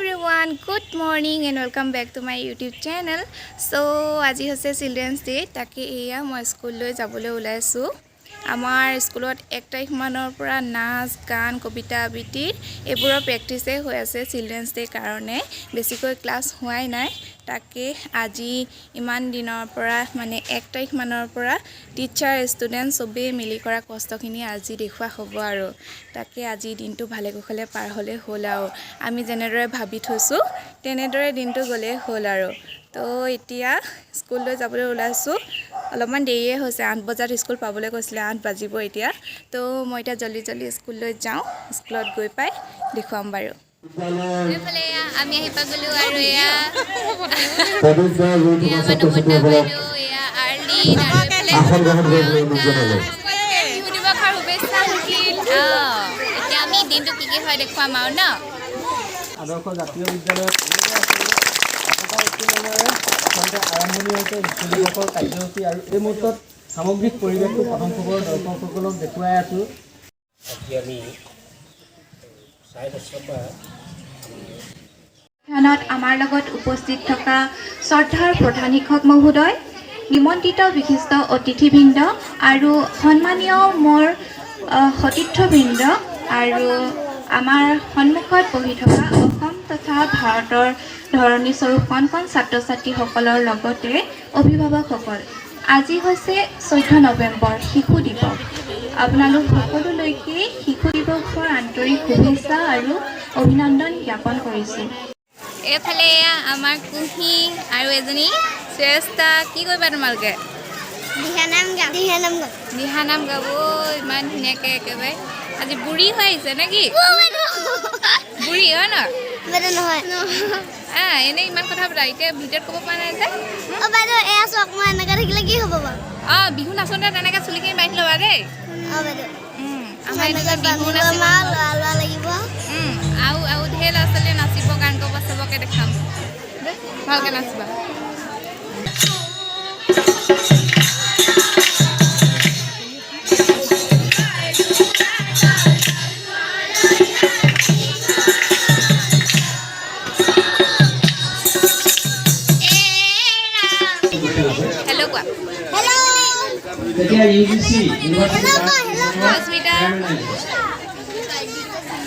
Everyone, good morning and welcome back to my YouTube channel. So আজি হৈছে children's day'. তাকে এয়া মই স্কুললৈ যাবলৈ ওলাইছোঁ। আমাৰ স্কুলত 1 তাৰিখমানৰ পৰা নাচ গান, কবিতা আবৃত্তি এইবোৰৰ প্ৰেক্টিছেই হৈ আছে। চিলড্ৰেনছ ডে'ৰ কাৰণে বেছিকৈ ক্লাছ হোৱাই নাই। তাকে আজি ইমান দিনৰ পৰা, মানে 1 তাৰিখমানৰ পৰা টিচাৰ, ষ্টুডেণ্ট চবেই মিলি কৰা কষ্টখিনি আজি দেখুওৱা হ'ব আৰু। তাকে আজি দিনটো ভালে কুশলে পাৰ হ'লেই হ'ল আৰু। আমি যেনেদৰে ভাবি থৈছোঁ, তেনেদৰে দিনটো গ'লেই হ'ল আৰু। তো এতিয়া স্কুললৈ যাবলৈ ওলাইছোঁ। অলপমান দেৰিয়ে হৈছে। 8 বজাত স্কুল পাবলৈ কৈছিলে, 8 বাজিব এতিয়া। তো মই এতিয়া জল্দি জল্দি স্কুললৈ যাওঁ। স্কুলত গৈ পাই দেখুৱাম বাৰু। এইফালে এয়া আমি আহি পাই গ'লোঁ আৰু এয়া এয়া আমাৰ নমতা বাইদেউ, এয়া আৰ্লিন আৰু এইফালে আসন গ্ৰহণ কৰিবলৈ অনুৰোধ জনালোঁ। বিহু দিৱসৰ শুভেচ্ছা থাকিল। অঁ, এতিয়া আমি দিনটো কি কি হয় দেখুৱাম আৰু ন। আদৰ্শ জাতীয় বিদ্যালয়ত পতাকা উত্তোলনেৰে আচলতে আৰম্ভণি হৈছে স্কুল দিৱসৰ কাৰ্যসূচী আৰু এই মুহূৰ্তত সামগ্ৰিক পৰিৱেশটো প্ৰথম খবৰৰ দৰ্শকসকলক দেখুৱাই আছোঁ। আজি আমি 10:30ৰ পৰা ক্ষণত আমাৰ লগত উপস্থিত থকা শ্ৰদ্ধাৰ প্ৰধান শিক্ষক মহোদয়, নিমন্ত্ৰিত বিশিষ্ট অতিথিবৃন্দ আৰু সন্মানীয় মোৰ সতীৰ্থবৃন্দ আৰু আমাৰ সন্মুখত বহি থকা অসম তথা ভাৰতৰ ধৰণীস্বৰূপ কণ কণ ছাত্ৰ ছাত্ৰীসকলৰ লগতে অভিভাৱকসকল, আজি হৈছে 14 নৱেম্বৰ, শিশু দিৱস। আপোনালোক সকলোলৈকে শিশু দিৱসৰ আন্তৰিক শুভেচ্ছা আৰু অভিনন্দন জ্ঞাপন কৰিছোঁ। এইফালে এয়া আমাৰ কুঁহি আৰু এজনী শ্ৰেষ্ঠা। কি কৰিবা তোমালোকে? দিহানাম গাম, দিহানাম গাম। দিহানাম গাব ইমান ধুনীয়াকৈ। একেবাৰে আজি বুঢ়ী হৈ আহিছে নেকি? বুঢ়ী হয় ন? বাইদেউ, নহয়। এনেই ইমান কথা পাতা, এতিয়া ভিডিঅ'ত ক'ব পৰা নাই যে। অ বাইদেউ, এয়া চাওক, মই এনেকৈ থাকিলে কি হ'ব বাৰু? অঁ, বিহু নাচোঁতে তেনেকৈ চুলিখিনি বান্ধি ল'বা দেই। অ বাইদেউ। আমাৰ এনেকুৱা এনেকৈ বিহু বান্ধিব নাচিব। মা ল'ৰা ল'ৰা লাগিব। আৰু ঢেৰ ল'ৰা ছোৱালীয়ে নাচিব, গান গাব, চবকে দেখাম দেই। ভালকৈ নাচিবা। হেল্ল' কোৱা। হেল্ল'। তেতিয়া ইউজিচি হেল্ল' কোৱা, হেল্ল' কোৱা। অস্মিতা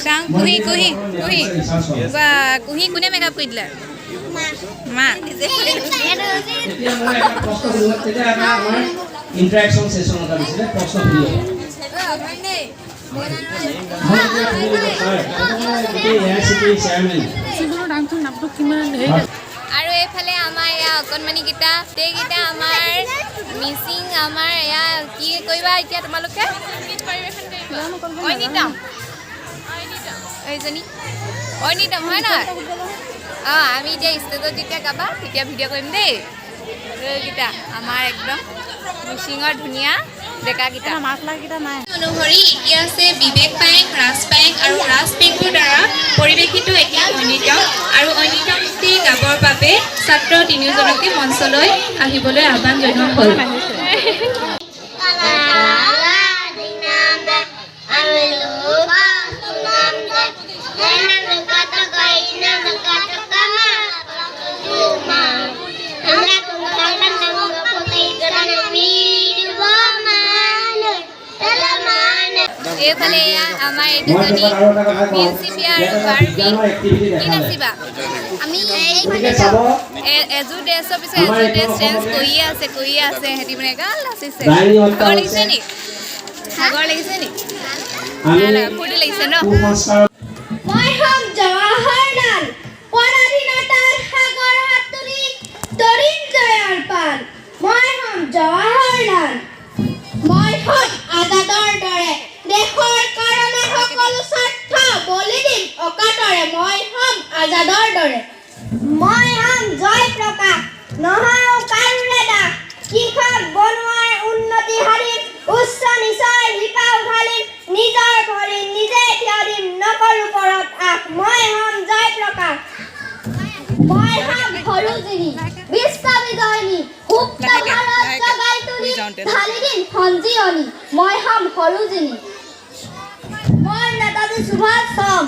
চাওঁ, কুহি, কুহি, কুহি বা কুহি, কোনে মেকআপ কৰি দিলে? মা। মা। তেতিয়া মই এটা প্ৰশ্ন সুধিব, তেতিয়া এটা আমাৰ ইণ্টাৰেকশ্যন ছেশ্যন এটা দিছিলে, প্ৰশ্ন সুধিব। মই এতিয়া সুধিলোঁ, ছাৰ, মই গোটেই এআইচিটিই চেয়াৰমেন আৰু এইফালে আমাৰ এয়া অকণমানিকেইটা, গোটেইকেইটা আমাৰ মিচিং। আমাৰ এয়া কি কৰিবা এতিয়া তোমালোকে? ঐনিতম। এইজনী ঐনিতম হয় নহয়? অঁ, আমি এতিয়া ষ্টেজত যেতিয়া গাবা, তেতিয়া ভিডিঅ' কৰিম দেই। এইকেইটা আমাৰ একদম মিচিঙৰ ধুনীয়া ডেকাকেইটা। অনুসৰি এতিয়া আছে বিবেক পায়েং, ৰাজ পায়েং আৰু ৰাজ পেগুৰ দ্বাৰা পৰিৱেশিত এতিয়া ঐনিতম আৰু ঐনিতমটি গাবৰ বাবে ছাত্ৰ তিনিওজনকে মঞ্চলৈ আহিবলৈ আহ্বান জনোৱা হ'ল। কালা দিনাম আমি লোকা সুনাম নাম কাট গাই নাম কাট কামা জুমা আমরা তোমার নাম কোথায় গান মিলব মান মান। এইফালে এয়া আমাৰ এই মই দুজনী তোমাক আৰু এটা কথা কওঁ, মিনচিপিয়া আৰু ইয়াত এটা বাৰ্বি। বিজ্ঞানৰ এক্টিভিটি কি দেখালে। নাচিবা? আমি গতিকে চাব এযোৰ ড্ৰেছৰ পিছত আমাৰ এযোৰ এইটো ড্ৰেছ চেঞ্জ অসমতে কৰিয়ে আছে, কৰিয়ে আছে। সিহঁতি মানে এগাল নাচিছে। ডাইনী হত্যা ভাগৰ হৈছে। লাগিছে নি? ভাগৰ লাগিছে নি? আমি নাই লগা, ফূৰ্তি লাগিছে ন? কুসংস্কাৰ মই হ'ম জৱাহৰলাল, পৰাধীনতাৰ সাগৰ সাঁতুৰি তৰিম জয়ৰ পাল। মই হ'ম জৱাহৰলাল। মই হ'ম আজাদৰ দৰে, দেশৰ কাৰণে সকলো স্বাৰ্থ বলি দিম অকাতৰে। মই হ'ম আজাদৰ দৰে। মই হ'ম জয়প্ৰকাশ, নহওঁ কাৰোৰে দাস। কৃষক বনুৱাৰ উন্নতি সাধিম, উচ্চ নীচৰ শিপা উঘালিম। নিজৰ ভৰিত নিজে থিয় দিম, নকৰো পৰত আশ। মই হ'ম জয়প্ৰকাশ। মই হ'ম সৰোজিনী, বিশ্ব বিজয়িনী। সুপ্ত ভাৰত জগাই তুলি ঢালি দিম সঞ্জীৱনী। মই হ'ম সৰোজিনী। মই নেতাজী সুভাষ হ'ম,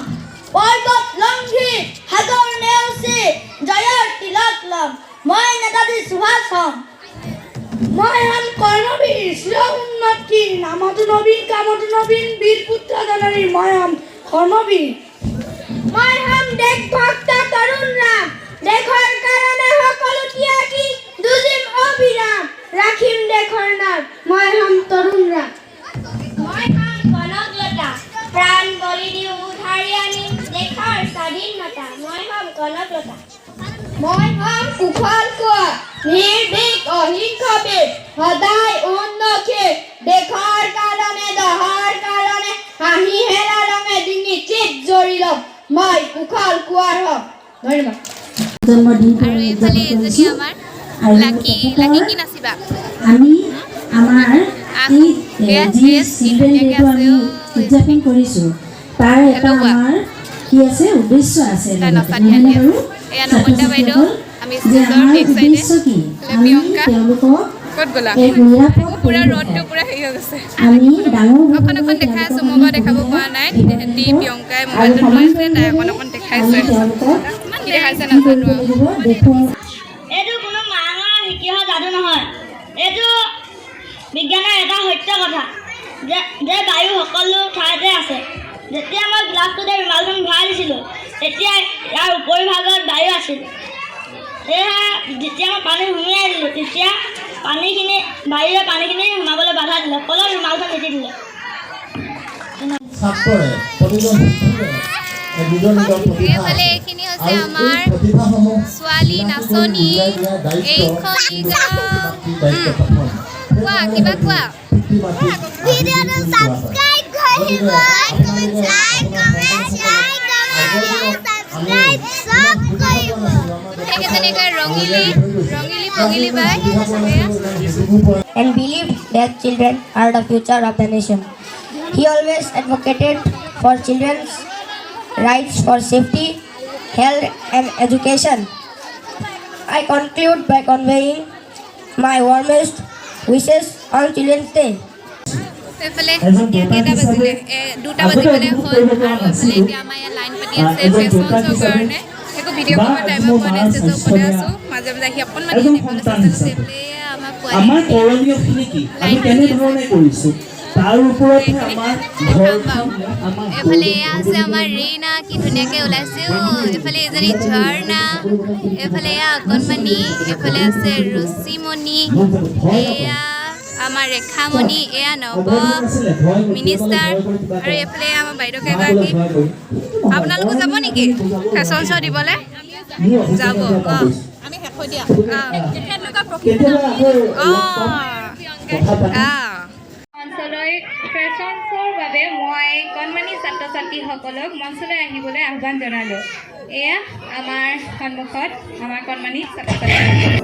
পৰ্বত লংঘি সাগৰ নামতো নবীন, কামতো নবীন, বীৰ পুত্ৰ জননীৰ মই হম কৰ্মবীৰ। মই হম দেশভক্ত তৰুণ ৰাম, দেশৰ কাৰণে সকলো ত্যাগী, যুঁজিম অবিৰাম, ৰাখিম দেশৰ নাম, মই হম তৰুণ ৰাম। মই হম কনকলতা, প্ৰাণ বলি দিওঁ উদ্ধাৰি আনিম দেশৰ স্বাধীনতা, মই হম কনকলতা। মই হম কুশল কোঁৱৰ, নিৰ্ভীক অহিংস বীৰ, সদায় উন্নতিৰ, দেশৰ কাৰণে দহৰ কাৰণে, হাঁহি হেলা ৰঙে ডিঙি চিত জৰি ল'ম, মই কুশল কোঁৱৰ হ'ম। ধন্যবাদ। জন্মদিনটো আৰু আমি এইফালে উদযাপন এজনী কৰিছোঁ আমাৰ আৰু লাকি। তেখেতৰ লাকি, কি নাচিবা? আমি আমাৰ আহ, এই এয়া যি dress কি চিলড্ৰেন ধুনীয়াকে ডেটো আছে আমি ঐ। উদযাপন কৰিছোঁ, তাৰ এটা হেল্ল' কোৱা। আমাৰ কি আছে, উদ্দেশ্য আছে তাই লগতে, নচা নহয়নে ধ্যান দি বাৰু আছে। এয়া ছাত্ৰ নৱনীতা বাইদেউ, ছাত্ৰীসকল? আমি যে ষ্টেজৰ আমাৰ বেক চাইডে। উদ্দেশ্য কি? এইফালে আমি প্ৰিয়ংকা। তেওঁলোকক ক'ত গ'লা? এক নিৰাপদ পুৰা ৰ'দটো পৰিৱেশত পুৰা হেৰি হৈ গৈছে। আমি ডাঙৰ অকণ হ'বলৈ অকণ দেখাই আছো, তেওঁলোকক মই আমি বাৰু দেখাব সুবিধা পৰা নাই। দিব তেহেঁতি লাগিব প্ৰিয়ংকাই আৰু মোবাইলটো লৈ আছে, তাই অকণ সমান্তৰালভাৱে অকণ আমি দেখাইছে। তেওঁলোকক কি দেখাইছে কি কৰিব নাজানো আৰু। লাগিব, দেখুৱাব। এইটো কোনো মাঙৰ শিকি অহা যাদু নহয়, এইটো বিজ্ঞানৰ এটা সত্য কথা যে বায়ু সকলো ঠাইতে আছে। যেতিয়া মই গ্লাছটোতে ৰুমালখন ভৰাই দিছিলোঁ, তেতিয়া ইয়াৰ উপৰিভাগত বায়ু আছিল। সেয়েহে যেতিয়া মই পানী সুমিয়াই দিলোঁ, তেতিয়া পানীখিনি বায়ুৱে পানীখিনি সোমাবলৈ বাধা দিলে, ফলত ৰুমালখন নিতিতিলে। ছাত্ৰৰে, প্ৰতিজন শিশুৰে নিজৰ নিজৰ প্ৰতিভা এইফালে আছে এইখিনি হৈছে আৰু আমাৰ এই প্ৰতিভাসমূহ ছোৱালী চিনাকি কৰি নাচনী। উলিয়াই দিয়াৰ দায়িত্ব এইখন কিন্তু গাঁও। পিতৃ মাতৃৰ দায়িত্ব প্ৰথম। কোৱা, কিবা কোৱা। পিতৃ মাতৃক ভিডিঅ'টো আদি বুলি কোৱা হয়। ছাবস্ক্ৰাইব কৰিব, গতিকে আপোনালোকে লাইক, আপোনাৰ কমেণ্ট, সন্তানসকলক লাইক, আগৰ কমেণ্ট, দিনত আমি ছাবস্ক্ৰাইব ইমান চব সুবিধা কৰিব। পোৱা নাছিলোঁ, আমাৰ সেইকেইজনী কয় ৰঙিলী ৰঙিলী পগিলি বাই। সুবিধা পোৱা এয়া নাছিলোঁ, ইমান সুযোগো পোৱা and believed that children are the future of the nation. He always advocated for children's rights for safety, health, and education. I conclude by conveying my warmest wishes on Children's Day. এইফালে এজন এতিয়া দেউতাক কেইটা হিচাপে বাজিলে? 2টা আগতে বাজিবলৈ অনুভৱ হ'ল কৰিব পৰা আৰু এইফালে নাছিলোঁ। এতিয়া আমাৰ ইয়াত লাইন পাতি আছে এজন ফেশ্বন দেউতাক শ্ব' হিচাপে কাৰণে। একো ভিডিঅ' বা কৰিব আজি টাইমো মোৰ পোৱা নাই, মাৰ ষ্টেজৰ স্বাস্থ্য ওপৰতে বেয়া, আছোঁ। মাজে মাজে আহি অকণমান এজন দেখাবলৈ সন্তান চেষ্টা কৰিছোঁ। হিচাপে এইফালে এয়া আমাৰ আমাৰ পোৱালি কৰণীয়খিনি কি, আমি লাইন পাতি আছে। কেনেধৰণে কৰিছোঁ, তাৰ ওপৰতহে এইখিনি আমাৰ দেখাম বাৰু। ঘৰখন, আমাৰ এইফালে এয়া আছে আমাৰ ৰীণা, কি ধুনীয়াকে ওলাইছে অ'। এইফালে এজনী ঝৰ্ণা, এইফালে এয়া অকণমানি, এইফালে আছে ৰুচিমণি, এয়া আমাৰ ৰেখামণি, এয়া নৱ মিনিষ্টাৰ আৰু এইফালে আমাৰ বাইদেউ কেইগৰাকী। আপোনালোকো যাব নেকি ফেশ্বন শ্ব' দিবলৈ? যাব। অঁ অঁ অঁ। মঞ্চলৈ ফেশ্বন শ্ব'ৰ বাবে মই কণমানি ছাত্ৰ ছাত্ৰীসকলক মঞ্চলৈ আহিবলৈ আহ্বান জনালোঁ। এয়া আমাৰ সন্মুখত আমাৰ কণমানি ছাত্ৰ ছাত্ৰীসকল।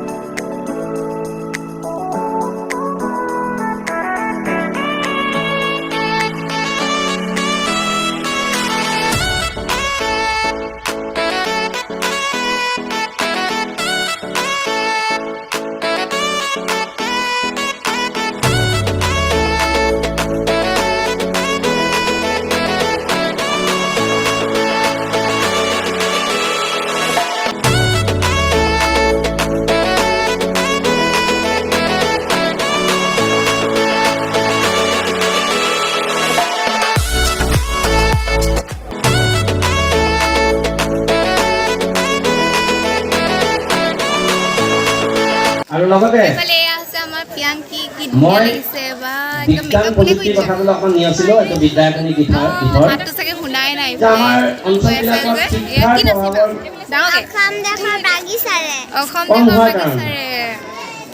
আৰু লগতে এইফালে এয়া হৈছে আমাৰ প্ৰিয়াংকি, কি ধুনীয়া মই লাগিছে বা, একদম বিজ্ঞান মেকআপ বুলি প্ৰযুক্তিৰ কৈছে। কথাবিলাক অকণ নিয়াছিলো, এইটো বিদ্যায়তনিক দিশৰ মাতটো চাগে শুনাই নাই। যে আমাৰ কৈ আছে অঞ্চলবিলাকত যে এয়া শিক্ষাৰ কি নাচিবা প্ৰভাৱৰ ডাঙৰকে? অসম দেশৰ বাগিচাৰে। অসম কম দেশৰ হোৱাৰ কাৰণে বাগিচাৰে।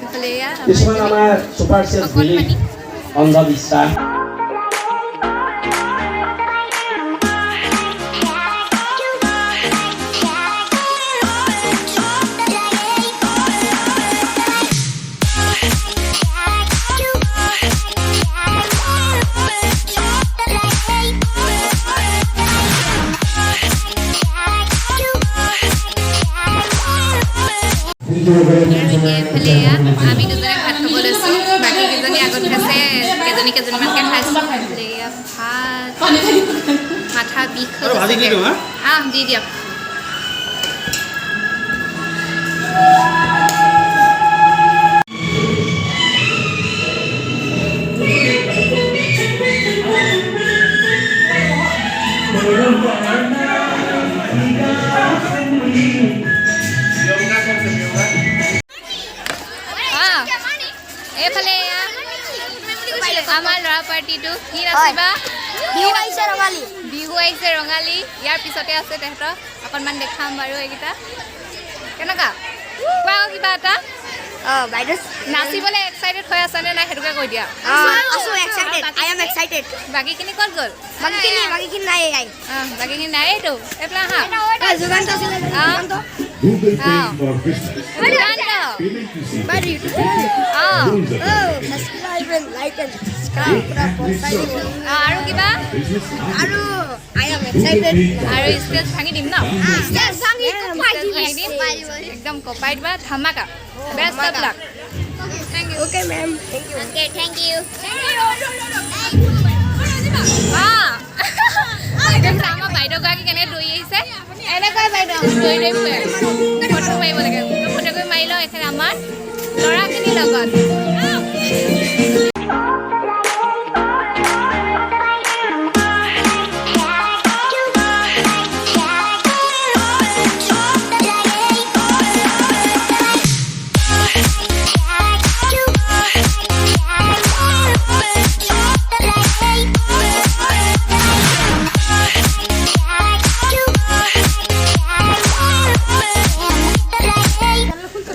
এইফালে এয়া আমাৰ কিছুমান এজনী আমাৰ ছুপাৰচিয়াছ বিলিফ, অকণমানি। অন্ধবিশ্বাস। আৰু এতিয়া এইফালে এয়া আমি দুজনে ভাত খাব লৈছোঁ। বাকী কেইজনী আগত খাইছে, কেইজনী কেইজনীমানকৈ খাইছোঁ। এইফালে এয়া ভাত, মাথা বিষ হৈ গৈছেগে। আহ, দি দিয়ক। অঁ, এইফালে এয়া আমাৰ ল'ৰা পাৰ্টিটো। কি নাচিবা? বিহু আহিছে ৰঙালী। বিহু আহিছে ৰঙালী। ইয়াৰ পিছতে আছে তেহেঁতৰ, অকণমান দেখাম বাৰু। এইকেইটা কেনেকুৱা? কোৱা আকৌ কিবা এটা। অঁ বাইদেউ। নাচিবলৈ এক্সাইটেড হৈ আছানে নাই, সেইটোকে কৈ দিয়া। আছো, excited, I am excited. বাকীখিনি ক'ত গ'ল? বাকীখিনি নাই এই। অঁ, বাকীখিনি নাই। এইটো এইফালে আহা। যুগান্ত আছিলে। যুগান্ত। Google Pay Ah. for Business. Juganta. Payment receipt. অঁ। Rules apply. Subscribe and like and subscribe পুৰা পচাই দিব। অঁ, আৰু কিবা? Business আৰু I am Google excited. Pay for আৰু ষ্টেজ ভাঙি দিম ন? ষ্টেজ ভাঙি কপাই ষ্টেজ ভাঙি দিম, একদম কপাই দিবা। ধামাকা, best of luck. Thank you. Okay ma'am, thank you. Okay, thank you. অঁ, দেখিছা আমাৰ বাইদেউগৰাকী কেনেকৈ দৌৰি আহিছে? এনেকৈ বাইদেউ দৌৰি দৌৰি ফুৰে। ফটো মাৰিব লাগে, ফটো কৰি মাৰি লওঁ। এইফালে আমাৰ ল'ৰাখিনিৰ লগত।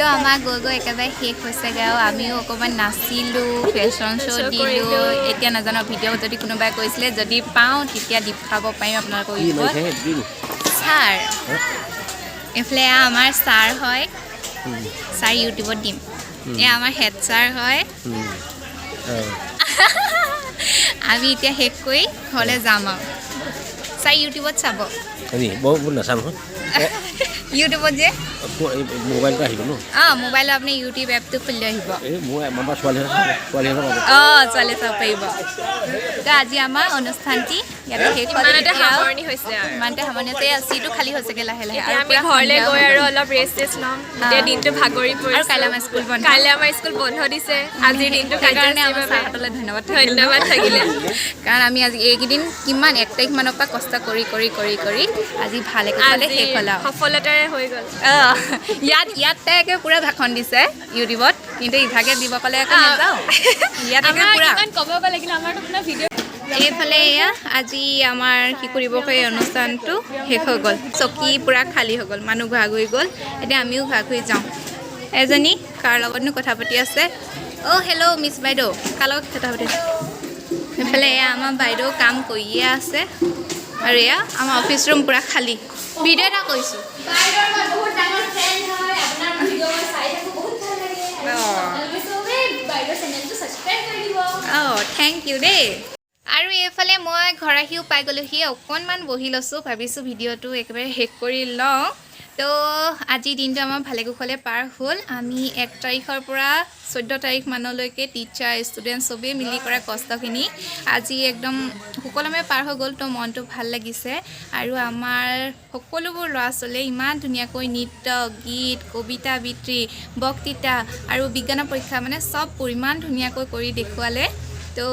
তো আমাৰ গৈ গৈ একেবাৰে শেষ হৈছেগৈ আৰু আমিও অকণমান নাচিলোঁ, ফেশ্বন শ্ব' দিলোঁ। এতিয়া নাজানো, ভিডিঅ' যদি কোনোবাই কৈছিলে, যদি পাওঁ তেতিয়া দেখুৱাব পাৰিম আপোনালোকক ইউটিউবত। ছাৰ, এইফালে এয়া আমাৰ ছাৰ হয়। ছাৰ, ইউটিউবত দিম। এয়া আমাৰ হেড ছাৰ হয়। আমি এতিয়া শেষ কৰি ঘৰলৈ যাম আৰু ছাৰ, ইউটিউবত চাব। বহুত নাচাম নহয়। ইউটিউবত যে মোবাইলটো আহিব ন? অঁ, মোবাইলত আপুনি ইউটিউব এপটো খুলি আহিব। এই মোৰ আমাৰ ছোৱালীহঁতে পাব। অঁ, ছোৱালীয়ে চাব পাৰিব। তো আজি আমাৰ অনুষ্ঠানটি ইয়াতে শেষ হ'ল। ইমানতে এতিয়া সামৰণি হৈছে আৰু। ইমানতে সামৰণি হৈছে। এই চিটো খালী হৈছেগৈ লাহে লাহে। এতিয়া আৰু আমি পুৰা ঘৰলৈ সন্ধিয়াও গৈ হৈ আৰু গ'ল। অলপ ৰেষ্ট চেষ্ট ল'ম। গোটেই দিনটো ভাগৰি পৰিছোঁ। আৰু কাইলৈ আমাৰ স্কুল বন্ধ। কাইলৈ আমাৰ স্কুল বন্ধ দিছে। আজিৰ দিনটো সেইকাৰণে কাৰ্যসূচীৰ আমাৰ বাবে ছাৰহঁতলৈ ধন্যবাদ থাকিল। ধন্যবাদ থাকিলে। কাৰণ আমি আজি এইকেইদিন কিমান 1 তাৰিখ মানৰ পৰা কষ্ট কৰি কৰি কৰি কৰি আজি ভাল একোফালে আজি শেষ হ'ল আৰু। সফলতাৰে হৈ গ'ল। অঁ, ইয়াত তাই একে পূৰা ভাষণ দিছে ইউটিউবত, কিন্তু ইভাগে দিব ক'লে আকৌ নাযাওঁ। ইয়াত একে আমাৰ পূৰা ইমান ক'ব লাগিলে আমাৰতো আপোনাৰ ভিডিঅ' এইফালে এয়া আজি আমাৰ শিশু দিৱসৰ এই অনুষ্ঠানটো শেষ হৈ গ'ল। চকী পূৰা খালী হৈ গ'ল, মানুহ ঘৰা ঘূৰি গ'ল। এতিয়া আমিও ঘৰা ঘূৰি যাওঁ। এজনী কাৰ লগতনো কথা পাতি আছে? অ' হেল্ল' মিছ বাইদেউ, কাৰ লগত কথা পাতি আছে? এইফালে এয়া আমাৰ বাইদেউ কাম কৰিয়ে আছে আৰু এয়া আমাৰ অফিচ ৰুম পূৰা খালী। ভিডিঅ' এটা কৰিছোঁ। বাইদেউৰ মই বহুত ডাঙৰ ফেন হয়। আপোনাৰ ভিডিঅ' মই চাই থাকোঁ, বহুত ভাল লাগে। আৰু আপোনালোকে চবেই বাইদেউৰ চেনেলটো ছাবস্ক্ৰাইব কৰি দিব। অঁ, thank U দেই। আৰু এইফালে মই ঘৰ আহিও পাই গ'লোহি। অকণমান বহি লৈছোঁ, ভাবিছোঁ ভিডিঅ'টো একেবাৰে শেষ কৰি লওঁ। তো আজিৰ দিনটো আমাৰ ভালে কুশলে পাৰ হ'ল। আমি 1 তাৰিখৰ পৰা 14 তাৰিখ মানলৈকে টিচাৰ, ষ্টুডেণ্ট চবেই মিলি কৰা কষ্টখিনি আজি একদম সুকলমে পাৰ হৈ গ'ল। তো মনটো ভাল লাগিছে। আৰু আমাৰ সকলোবোৰ ল'ৰা ছোৱালীয়ে ইমান ধুনীয়াকৈ নৃত্য, গীত, কবিতা আবৃত্তি, বক্তৃতা আৰু বিজ্ঞানৰ পৰীক্ষা, মানে চব ইমান ধুনীয়াকৈ কৰি দেখুৱালে। তো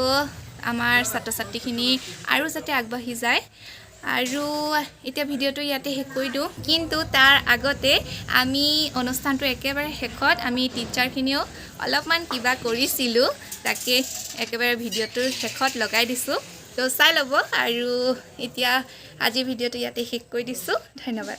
আমাৰ ছাত্ৰ ছাত্ৰীখিনি আৰু যাতে আগবাঢ়ি যায়। আৰু এতিয়া ভিডিঅ'টো ইয়াতে শেষ কৰি দিওঁ। কিন্তু তাৰ আগতে আমি অনুষ্ঠানটো একেবাৰে শেষত আমি টিচাৰখিনিও অলপমান কিবা কৰিছিলোঁ, তাকে একেবাৰে ভিডিঅ'টোৰ শেষত লগাই দিছোঁ। তো চাই ল'ব। আৰু এতিয়া আজিৰ ভিডিঅ'টো ইয়াতে শেষ কৰি দিছোঁ। ধন্যবাদ।